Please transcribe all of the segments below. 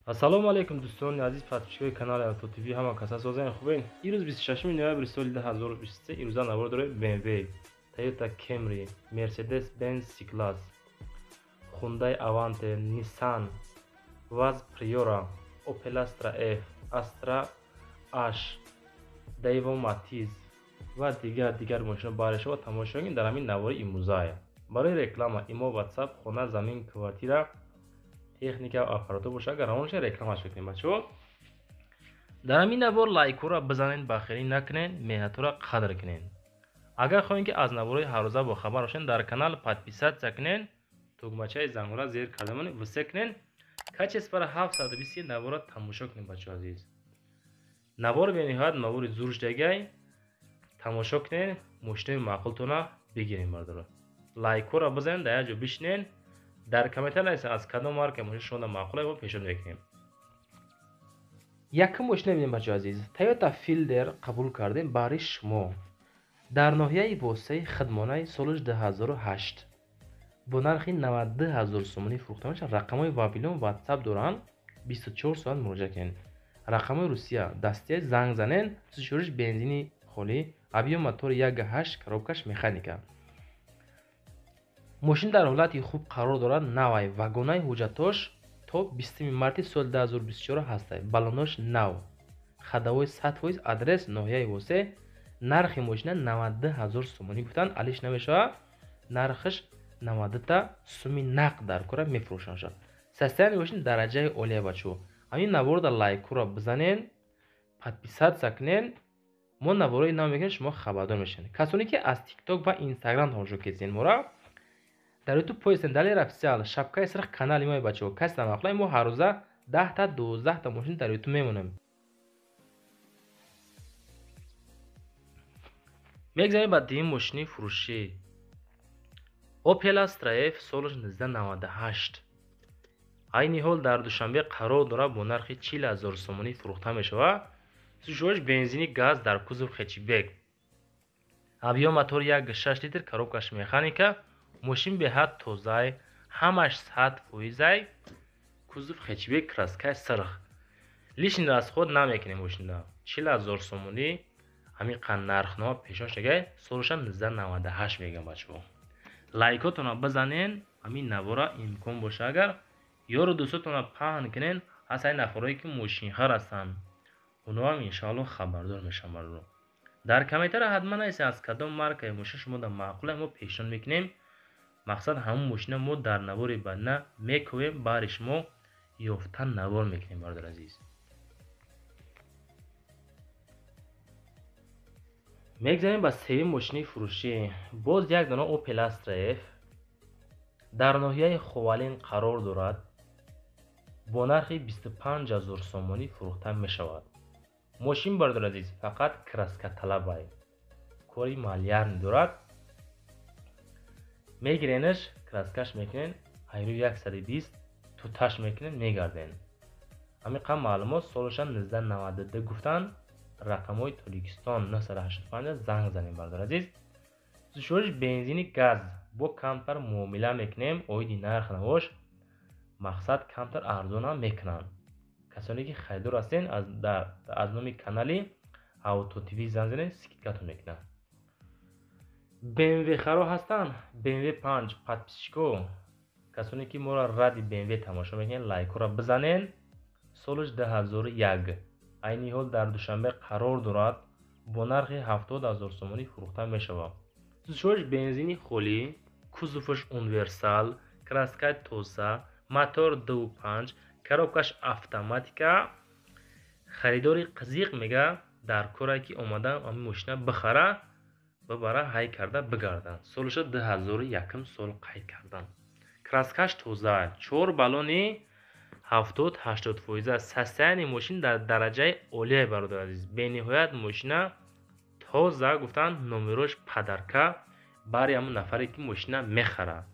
Ассалому алайкум дӯстони азиз, подписчикои канали Авто ТВ, ҳама каса созаен, хубен? Имрӯз 26 ноябри соли 2023 имрӯза навор дорем BMW, Toyota Camry, Mercedes-Benz C-Class, Hyundai Avante, Nissan, Vaz Priora, Opel Astra F, Astra H, Daewoo Matiz ва дигар мошино барои шумо тамошо кунед дар ҳамин навори имрӯзае. Барои реклама имо, WhatsApp, хона, замин, квартира, техника ва аппаратура боша, агар равонша рекламаш мекунем бачаҳо. Дар ҳамин навор лайкҳоро бизанед, бахилӣ накунед, меҳнатҳоро қадр кунед. Агар хоҳед ки аз наворҳои ҳаррӯза бохабар бошед, дар канал подписаться кунед, тугмачаи зангора зер карда монед, все кунед, качествора 720 наворро тамошо кунед бачаҳо азиз. Навор бениҳоят навори зуршдагай, тамошо кунед, мошинои маъқултонро бигиред бардоро. Лайкҳоро бизанед, дар як ҷо бишинед, дар комментар нависед аз кадом марка мошин шумо маъқул мо пешниҳод мекунем. Якум мошина бинем бачаҳо азиз, Toyota Fielder қабул кардем барои шумо. Дар ноҳияи Восеи Хидмонаи соли 2008 бо нархи 92 ҳазор сомонӣ фурӯхта мешавад. Рақамҳои Вавилон WhatsApp доранд, 24 соат муроҷиат кунед. Рақамҳои Русия дастия занг занед, сушориш бензини холӣ, объём мотори 1.8, коробкаш механика. Мошин дар ҳолати хуб қарор дорад, навай, вагонаи ҳуҷҷатош то 20 марти соли 2024 ҳастай, баллонош нав, ходовой 100%, адрес ноҳияи Восе, нархи мошина 92 ҳазор сомонӣ гуфтанд, алиш намешавад, нархаш 92 та суми нақд дар кора мефурӯшанд. Состояние мошин дараҷаи олия бачаҳо. Ҳамин наворда лайкҳоро бизанед, подписаться кунед, мо наворҳои нав мекунем, шумо хабардор мешавед. Касоне ки аз TikTok ва Instagram тамошо кардед моро, дар YouTube поисен Далер Официал, шапкаи сирх канали мо бачаҳо. Касе намақулай, мо ҳаррӯза 10 та 12 та мошин дар YouTube мемонем. Мегзарем ба дуюм мошини фурӯшӣ. Opel Astra F соли 1998. Айни ҳол дар Душанбе қарор дорад, бо нархи 40 ҳазор сомонӣ фурӯхта мешавад. Сушош бензини газ дар кузов хэтчбек. Объём мотор 1.6 литр, коробкаш механика. Мошин беҳад тозай, ҳамаш 100%, кузов хэтчбек, краскаи сирх. Лишний расход намекунем мошинда. 40 ҳазор сомонӣ ҳамин қанд нархнома пешниҳод шудагай, солаша 1998 мегӯям бачаҳо. Лайкотонро бизанед, ҳамин навора имкон боша агар ёру дӯстотонро паҳн кунед, ҳаст ҳамин нафарое ки мошинхар ҳастанд, онҳоам иншоаллоҳ хабардор мешаванд бародаро. Дар комментария ҳатман нависед аз кадом маркаи мошин шумо дар маъқулай мо пешниҳод мекунем. Мақсад ҳамон мошина мо дар навори баъдина мекӯвем, баҳри шумо ёфта навор мекунем бародари азиз. Мегзарем ба сеюм мошини фурӯшӣ. Боз як дона Opel Astra F дар ноҳияи Ховалин қарор дорад, бо нархи 25 ҳазор сомонӣ фурӯхта мешавад. Мошин бародари азиз фақат краскаталабай, кори маляр дорад. Мегиренаш, краскаш мекунен, айрӯи 120 туташ мекунен, мегарден. Ҳамин қанд маълумот солаша 1992 гуфтанд, рақамҳои Тоҷикистон 985 занг занем бародари азиз. Сушориш бензини газ бо камтар муомила мекунем, оиди нарх навош мақсад камтар арзонам мекунанд. Касоне ки харидор ҳастен аз номи канали Авто ТВ занг занед, скидкатон мекунанд. BMW харо ҳастанд, BMW 5 подписчико, касоне ки моро ради BMW тамошо мекунед, лайкҳоро бизанед. Солаш 2001 айни ҳол дар Душанбе қарор дорад, бо нархи 70 ҳазор сомонӣ фурӯхта мешавад. Сушош бензини холӣ, кузоваш универсал, краскаи тоза, мотор 2.5, коробкаш автоматика. Харидори қизиқ мега дар коре ки омада ҳамин мошина бихара, бибара ҳай карда бигардан. Солаша 2001 сол қайд кардан. Краскаш тоза, 4 баллони 70-80%. Состояние мошин дар дараҷаи олия бародари азиз. Бениҳоят мошина тоза гуфтанд, номерош падарка барои ҳамон нафаре ки мошина мехарад.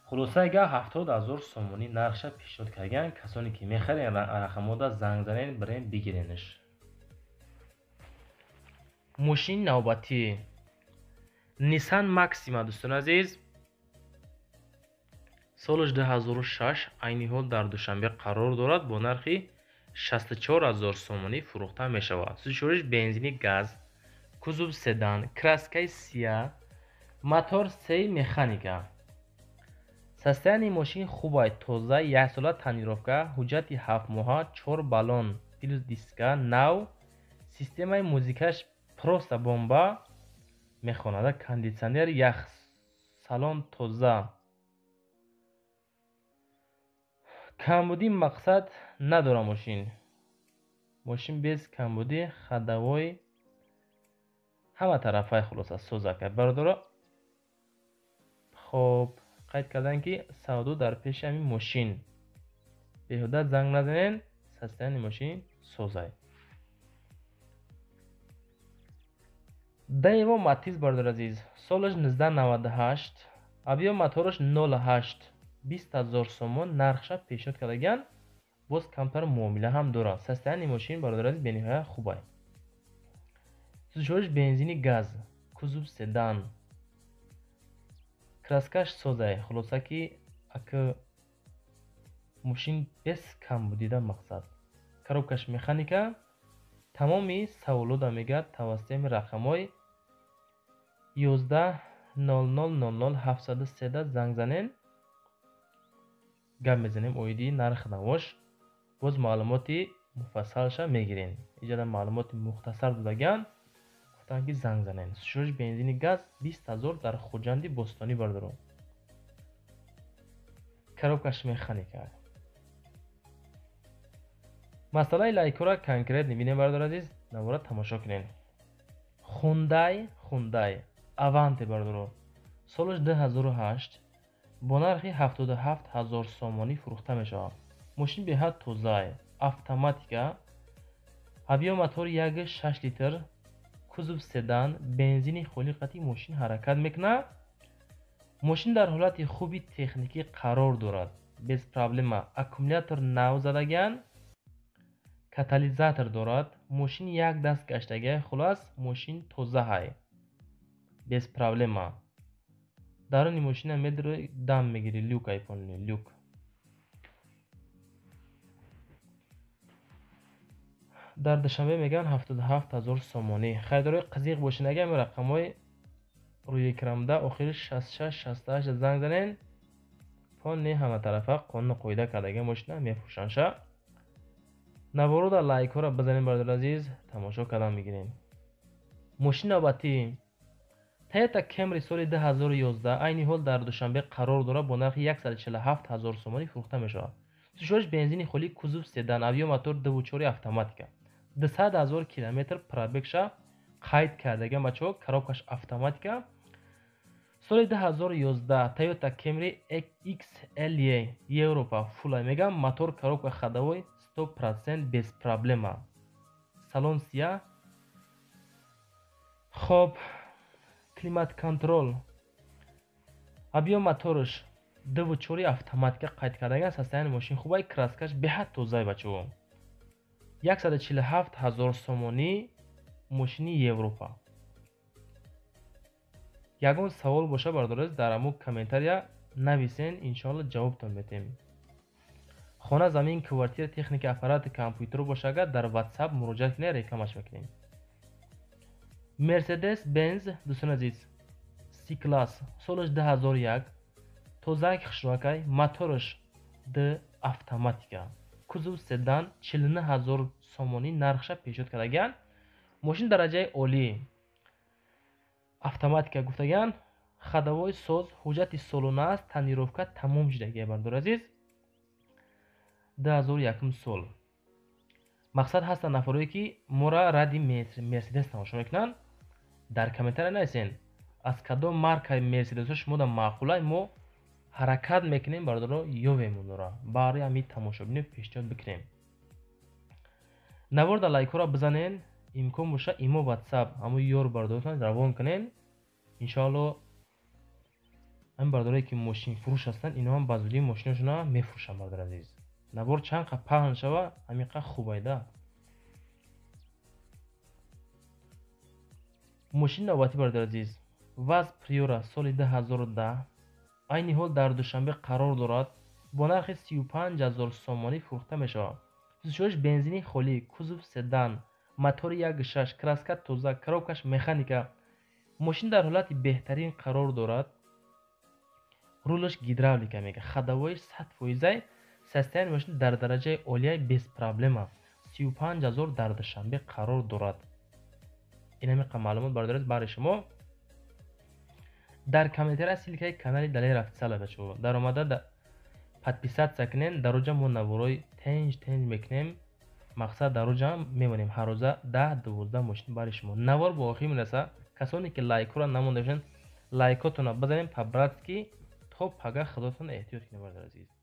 Хулоса агар 70 ҳазор сомонӣ нархша пешниҳод кардан, касоне ки мехарен рақамҳода занг занед, бирен бигиренаш. Мошини навбатӣ Nissan Maxima дӯстони азиз. Солаш 2006, айни ҳол дар Душанбе қарор дорад, бо нархи 64 000 сомонӣ фурӯхта мешавад. Сӯзишвориш бензини газ, кузов седан, краскаи сия, мотор сеи механика. Состояние мошин хубай, тоза, яксола тонировка, ҳуҷҷати ҳафтмоҳа, чор баллон плюс диска нав, системаи музикаш просто бомба мехонад, кондитсионер, ях, салон тоза. Камбудӣ мақсад надора мошин. Мошин без камбудӣ, ходовой ҳама тарафай, хулоса созака. Бародаро, хоб, қайд карданд, ки савдо дар пеши ҳамин мошин. Беҳуда занг назанен, состояние мошин созай. Даево Матиз, бародари азиз, солаш 1998, объём мотораш 08, 20 000 сомон нархша пешниҳод кардагианд, боз камтар муомила ҳам дорад. Состояние мошин, бародари азиз, бениҳоят хубай. Сӯзишвориш бензини газ, кузов седан, краскаш созай. Хулоса ки ака, мошин без камбудида мақсад. Коробкаш механика. Тамоми саволода мегӯяд, тавассути ҳамин рақамҳои 11 00 00 703 занг занен, гап мезанем оиди нархи навош, боз маълумоти муфассалша мегирем. Иҷода маълумоти мухтасар додагианд, гуфтанд, ки занг занен. Сӯзишвориш бензини газ, 20 000, дар Хуҷанди Бостонӣ, бародаро. Коробкаш механика. Масъалаи лайкҳоро конкрет мебинем, бародари азиз, навора тамошо кунед. Хундай Аванте, бародаро, солаш 2008, бо нархи 77 000 сомонӣ фурӯхта мешавад. Мошин беҳад тозае, автоматика, объём мотори 1,6 литр, кузов седан, бензини холӣ қати мошин ҳаракат мекунад. Мошин дар ҳолати хуби техникӣ қарор дорад, без проблема, аккумулятор нав задагианд, катализатор дорад, мошин як даст гаштагиай, хулас, мошин тозаҳай, без проблема. Даруни мошина медрои, дам мегирӣ, люк ай, полный люк. Дар Душанбе мегӯянд 77 000 сомонӣ. Харидорои қазиқ бошед, агар ҳамин рақамҳои рӯи экранда охири 66 68 занг занен, полный ҳаматарафа қонуну қоида кардаги мошина мефурӯшанд ша. Наворода лайкҳоро бизанед, бародари азиз, тамошо кардан мегирем. Мошини навбатӣ Toyota Camry соли 2011, айни ҳол дар Душанбе қарор дорад, бо нархи 147 000 сомонӣ фурӯхта мешавад. Сӯзишвориш бензини холӣ, кузов седан, объём мотор 2,4, автоматика. 200 000 километр пробегша қайд кардагиам, бачаҳо, коробкаш автоматика. Соли 2011 Toyota Camry XLE Европа фулай мегам, мотор, коробка, ходовой 100% без проблема. Салон сия. Хоб, климат контроль. Объём мотораш 2,4, автоматика қайд кардагиам, состояние мошин хубай, краскаш беҳад тозай, бачаҳо. 147 000 сомонӣ, мошини Европа. Ягон савол боша, бародароз, дар ҳамун комментария нависен, иншоалло ҷавобтон метем. Хона, замин, квартира, техника, аппарати компютеро боша, агар дар WhatsApp муроҷиат кунед, рекламаш мекунем. Мерседес Бенз, дӯстони азиз, С класс, солаш 2001, тозаак, хушрӯакай, мотораш д автоматика, кузов седан, 49 000 сомонӣ нархша пешниҳод кардагианд. Мошин дараҷаи олӣ, автоматика гуфтагианд, ходовой соз, ҳуҷҷати солона аст, тонировка тамом шудагия, бародари азиз, 2001 сол. Мақсад, ҳастанд нафарое, ки моро ради Мерседес тамошо мекунанд. Дар комментария нависен, аз кадом маркаи Мерседесҳо шумо дар маъқулай, мо ҳаракат мекунем, бародаро, ёвем онро, баҳри ҳамин тамошобино пешниҳод бикунем. Наворда лайкҳоро бизанен, имкон боша, имо, WhatsApp, ҳамун ёр бародаротон равон кунен. Иншоалло, ҳамин бародарое, ки мошинфурӯш ҳастанд, ино ҳам ба зудӣ мошинашонро мефурӯшанд. Бародари азиз, навор чанд қа паҳн шава, ҳамин қа хубайда. Мошини навбатӣ, бародари азиз, ВАЗ Приора соли 2010. Айни ҳол дар Душанбе қарор дорад. Бо нархи 35 000 сомонӣ фурӯхта мешавад. Сӯзишвориш бензини холӣ, кузов седан, мотори 1.6, краска тоза, коробкаш механика. Мошин дар ҳолати беҳтарин қарор дорад. Рулаш гидравлика мега, ходовоиш 100 фоизай, состояние мошин дар дараҷаи олияй, без проблема. 35 000, дар Душанбе қарор дорад. Ин ҳамиқа маълумот, бародари, барои шумо. Дар комментария ссылкаи канали Далер Официал бачаҳо, даромада подписаться кунен. Дар оҷа мо наворои тенҷ тенҷ мекунем. Мақсад, дар оҷа мемонем ҳаррӯза 10-12 мошин барои шумо. Навор бо охир мераса. Касоне ки лайкҳоро намонда бошанд, лайкотонро бизанем по-братски. То пага, худотон эҳтиёт кунед, бародари азиз.